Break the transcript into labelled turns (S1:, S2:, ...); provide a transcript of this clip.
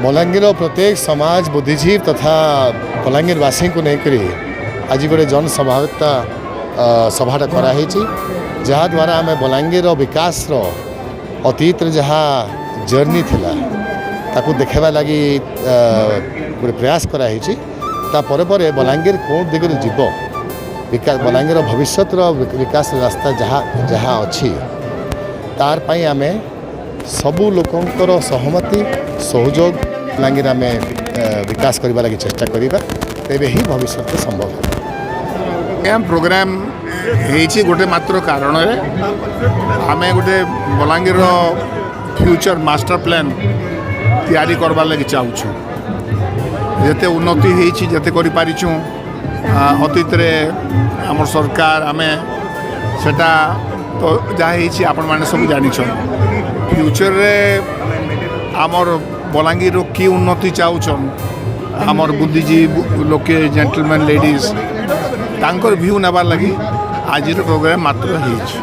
S1: ବଲାଙ୍ଗୀର ପ୍ରତ୍ୟେକ ସମାଜ, ବୁଦ୍ଧିଜୀବୀ ତଥା ବଲାଙ୍ଗୀରବାସୀଙ୍କୁ ନେଇକରି ଆଜି ଗୋଟେ ଜନସଭାଗତା ସଭାଟା କରାହେଇଛି, ଯାହାଦ୍ୱାରା ଆମେ ବଲାଙ୍ଗୀରର ବିକାଶର ଅତୀତରେ ଯାହା ଜର୍ଣ୍ଣି ଥିଲା, ତାକୁ ଦେଖାଇବା ଲାଗି ଗୋଟେ ପ୍ରୟାସ କରାହେଇଛି। ତାପରେ ପରେ ବଲାଙ୍ଗୀର କେଉଁ ଦିଗରେ ଯିବ, ବିକାଶ, ବଲାଙ୍ଗୀର ଭବିଷ୍ୟତର ବିକାଶ ରାସ୍ତା ଯାହା ଯାହା ଅଛି, ତାର ପାଇଁ ଆମେ ସବୁ ଲୋକଙ୍କର ସହମତି, ସହଯୋଗ ବଲାଙ୍ଗୀର ଆମେ ବିକାଶ କରିବା ଲାଗି ଚେଷ୍ଟା କରିବା। ତେବେ ହିଁ ଭବିଷ୍ୟତ ସମ୍ଭବ ହେବ।
S2: ଏ ପ୍ରୋଗ୍ରାମ ହେଇଛି ଗୋଟେ ମାତ୍ର କାରଣରେ, ଆମେ ଗୋଟେ ବଲାଙ୍ଗୀରର ଫ୍ୟୁଚର ମାଷ୍ଟର ପ୍ଲାନ୍ ତିଆରି କରବାର୍ ଲାଗି ଚାହୁଁଛୁ। ଯେତେ ଉନ୍ନତି ହେଇଛି, ଯେତେ କରିପାରିଛୁଁ ଅତୀତରେ ଆମର ସରକାର, ଆମେ ସେଟା ତ ଯାହା ହେଇଛି ଆପଣମାନେ ସବୁ ଜାଣିଛନ୍। ଫ୍ୟୁଚରରେ ଆମର ବଲାଙ୍ଗୀରର କି ଉନ୍ନତି ଚାହୁଁଛନ୍ ଆମର ବୁଦ୍ଧିଜୀବୀ ଲୋକେ, ଜେଣ୍ଟଲମ୍ୟାନ୍, ଲେଡ଼ିଜ୍, ତାଙ୍କର ଭ୍ୟୁ ନେବାର୍ ଲାଗି ଆଜିର ପ୍ରୋଗ୍ରାମ ମାତ୍ର ହେଇଛି।